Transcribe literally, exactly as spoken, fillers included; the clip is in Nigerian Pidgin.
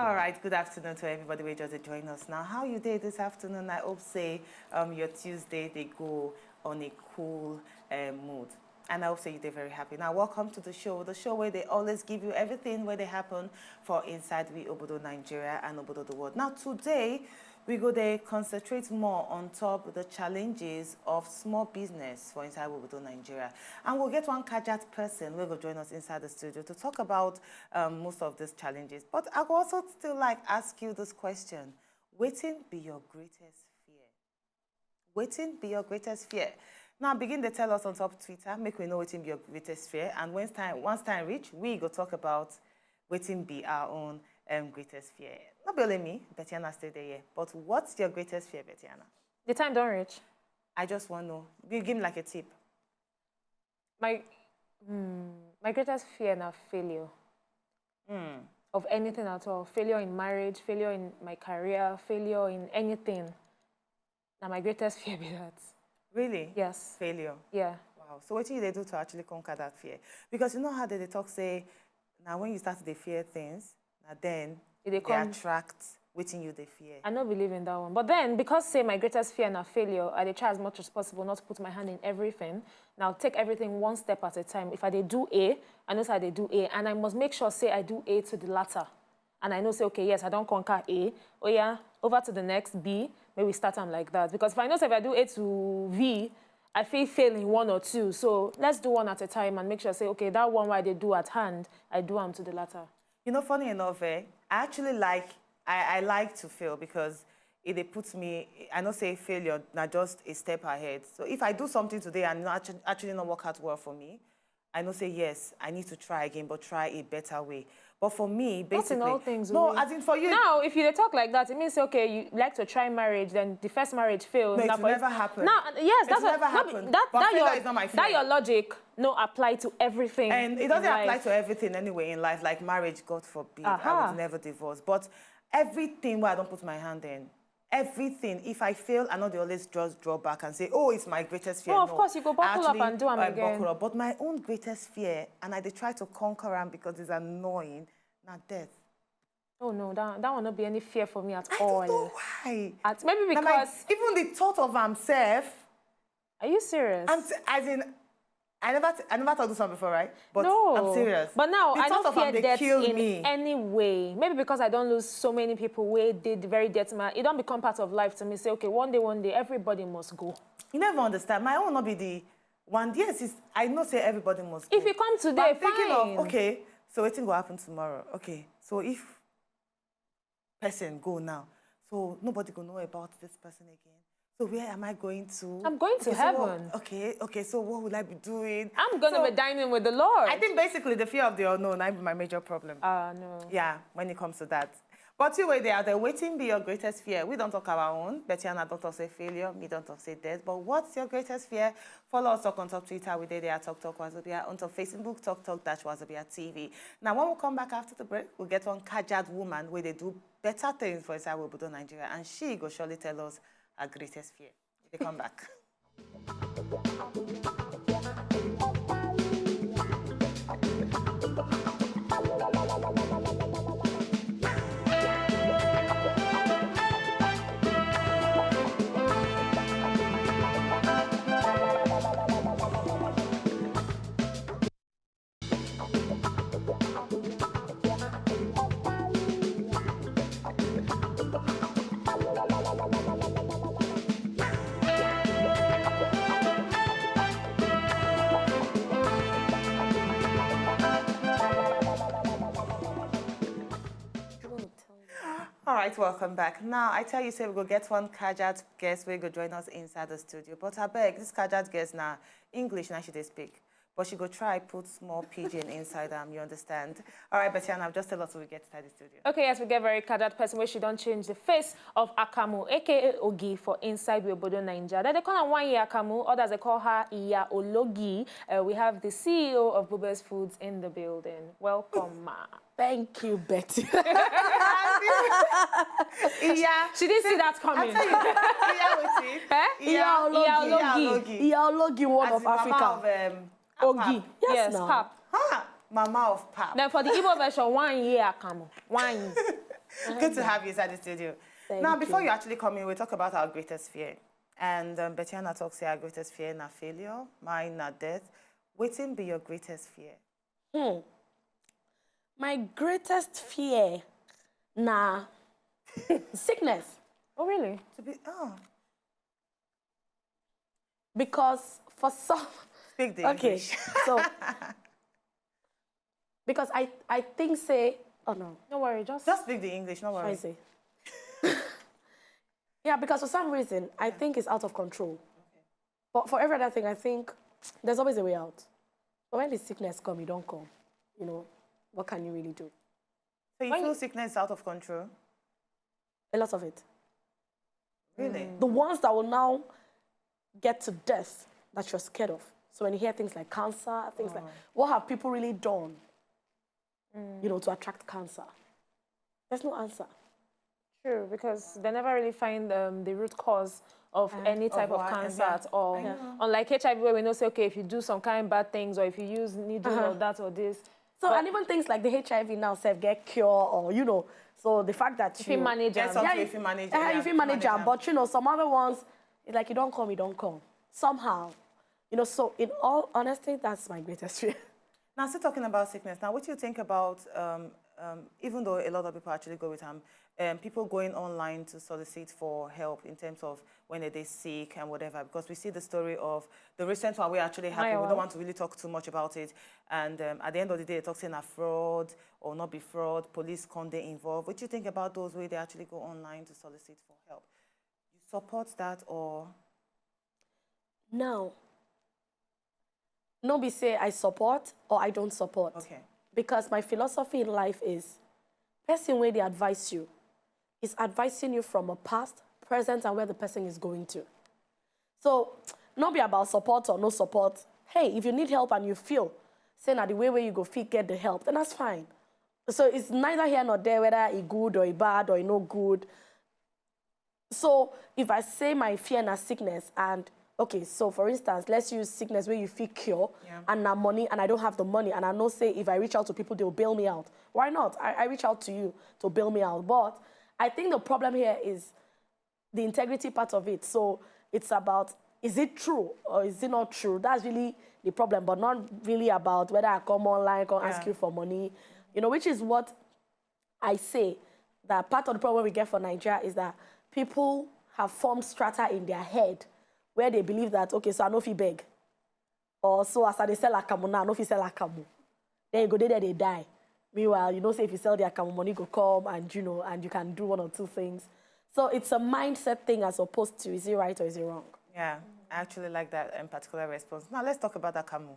All right, good afternoon to everybody wey just dey join us now. How you dey this afternoon? I hope say um, your Tuesday dey go on a cool uh, mood. And I hope say you dey very happy. Now, welcome to the show. The show where they always give you everything where they happen for inside we Obodo Nigeria and Obodo the world. Now, today, we go dey concentrate more on top the challenges of small business for inside Obodo Nigeria. And we'll get one Kajat person wey go join us inside the studio to talk about um, most of these challenges. But I go also still like ask you this question. Wetin be your greatest fear? Wetin be your greatest fear? Now begin to tell us on top Twitter, make we know wetin be your greatest fear. And once time, once time reach, we go talk about wetin be our own um, greatest fear. Not be only me, Betiana stay there, yeah. But what's your greatest fear, Betiana? The time don't reach. I just want to know. Give, give me like a tip. My mm, my greatest fear na failure. Mm. Of anything at all. Failure in marriage, failure in my career, failure in anything. Now my greatest fear be that. Really? Yes. Failure. Yeah. Wow. So what do they do to actually conquer that fear? Because you know how they, they talk say, now when you start to fear things, now then It dey they come. attract wetin you dey fear. I no believe in that one. But then, because say my greatest fear na failure, I dey try as much as possible not to put my hand in everything. Now take everything one step at a time. If I dey do A, I know say I dey do A, and I must make sure say I do A to the latter. And I know say, okay, yes, I don't conquer A. Oh yeah, over to the next B. Maybe start am like that. Because if I know say if I do A to V, I feel fail in one or two. So let's do one at a time and make sure say, okay, that one wey I dey do at hand, I do am to the latter. You know, funny enough, eh, I actually like I, I like to fail because it, it puts me. I know say failure not just a step ahead. So if I do something today and not actually, actually not work out well for me, I know say yes, I need to try again, but try a better way. But for me, Not in basically, all things, no, we- as in for you. Now, if you dey talk like that, it means say, okay, you like to try marriage, then the first marriage failed. No, it Now will for- never happen. Now, yes, It that's will what, never no, happen. That, But that, failure your, is not my that fear. Your logic no apply to everything. And it doesn't in apply life. to everything anyway in life. Like marriage, God forbid, I Aha. would never divorce. But everything where I don't put my hand in, everything. If I fail, I know they always just draw back and say, "Oh, it's my greatest fear." No, of No, course, you go buckle actually, up and do am I again. Buckle up. But my own greatest fear, and I dey try to conquer am because it's annoying, not death. Oh no, that, that one not be any fear for me at I all. don't know why. At, maybe Na my- because even the thought of am self, are you serious? I'm t- as in, I never, t- I never talked this one before, right? But No, I'm serious. But now The I thought don't of am fear dey death kill in me. Any way. Maybe because I don't lose so many people where they the very death man. It don't become part of life to me. Say, okay, one day, one day, everybody must go. You never understand. My own not be the one. Yes, is I know say everybody must. If go. You come But today, I'm thinking fine. Of, okay, so wetin go happen tomorrow? Okay, so if person go now, so nobody go know about this person again. So where am I going to? I'm going to Okay, so what- heaven. Okay, okay. So what will I be doing? I'm gonna So- be dining with the Lord. I think basically the fear of the unknown might be my major problem. Ah, no. Yeah, when it comes to that. But you were there, the waiting be your greatest fear. We don't talk our own. Betiana don't talk say failure. Me don't talk say death. But what's your greatest fear? Follow us on top Twitter. We dey there at Talk Talk Wazobia. On top Facebook, Talk Talk dash Wazobia T V. Now, when we come back after the break, we'll get one Kajad woman where they do better things for inside Obodo Nigeria. And she go surely tell us her greatest fear. They come back. All right, welcome back. Now, I tell you, say we go get one Kajat guest. We go join us inside the studio. But I beg, this Kajat guest now, English now she dey speak. But she go try put small pidgin inside them, you understand? All right, Betiana, just tell us what we get inside the studio. Okay, yes, we get very Kajat person where she don't change the face of Akamu, A K A Ogi, for inside we Obodo Ninja. That they call her one year Akamu, others they call her Iya Ologi. Uh, we have the C E O of Bubes Foods in the building. Welcome, ma. Thank you, Betty. Yeah. She didn't see that coming. I tell you, yeah, waiting. Eh? Iya Ologi. Iya Ologi. Iya Ologi, one As of the mama Africa. Of, um, Ogi. Apap. Yes, Yes, now. pap. Huh? Mama of pap. Then for the Igbo version, one year Akamu. One year. Good to have you inside the studio. Thank now, before you. You actually come in, we talk about our greatest fear. And um, Betiana talks say our greatest fear na failure, mine na death. Wetin be your greatest fear? Hmm. My greatest fear na sickness. Oh, really? To be oh. Because for some Speak the okay, English. So because I I think say oh no. No worry, just Just speak the English, no worry. Spicy. Yeah, because for some reason I think it's out of control. But for every other thing, I think there's always a way out. But when the sickness come, you don't come. You know, what can you really do? So you When feel you- sickness is out of control? A lot of it. Really? The ones that will now get to death that you're scared of. So when you hear things like cancer, things like what have people really done, you know, to attract cancer? There's no answer. True, because they never really find um, the root cause of any type of why- cancer yeah. At all. Unlike H I V, where we know say, okay, if you do some kind of bad things, or if you use needle Uh-huh. Or that or this, So and even things like the H I V now self get cure or you know. So the fact that if you manage Yes, am, okay, yeah, if you manage, uh, yeah, if you manage am, but you know some other ones, it's like you don't come, you don't come somehow, you know. So in all honesty, that's my greatest fear. Now, still talking about sickness. Now, what do you think about, um, um, even though a lot of people actually go with um, um, people going online to solicit for help in terms of when they sick and whatever, because we see the story of the recent one we actually happened. We don't want to really talk too much about it. And um, at the end of the day, talk saying a fraud or not be fraud, police con they involved. What do you think about those where they actually go online to solicit for help? You support that or Now, no be say I support or I don't support. Okay. Because my philosophy in life is person where they advise you is advising you from a past, present, and where the person is going to. So, not be about support or no support. Hey, if you need help and you feel, say na the way where you go fit get the help, then that's fine. So it's neither here nor there whether it good or it bad or it no good. So if I say my fear na sickness and okay, so for instance, let's use sickness where you feel cure Yeah. And na money and I don't have the money and I know say if I reach out to people, they'll bail me out. Why not? I, I reach out to you to bail me out. But I think the problem here is the integrity part of it. So it's about is it true or is it not true? That's really the problem, but not really about whether I come online, come ask Yeah. You for money, you know, which is what I say that part of the problem we get for Nigeria is that people have formed strata in their head where they believe that okay, so I no fit beg, or so as I dey sell akamu now, I no fit sell akamu. Then you go there, they die. Meanwhile, you know, say if you sell the akamu, money go come, and you know, and you can do one or two things. So it's a mindset thing as opposed to is it right or is it wrong? Yeah, I actually like that um, particular response. Now let's talk about akamu.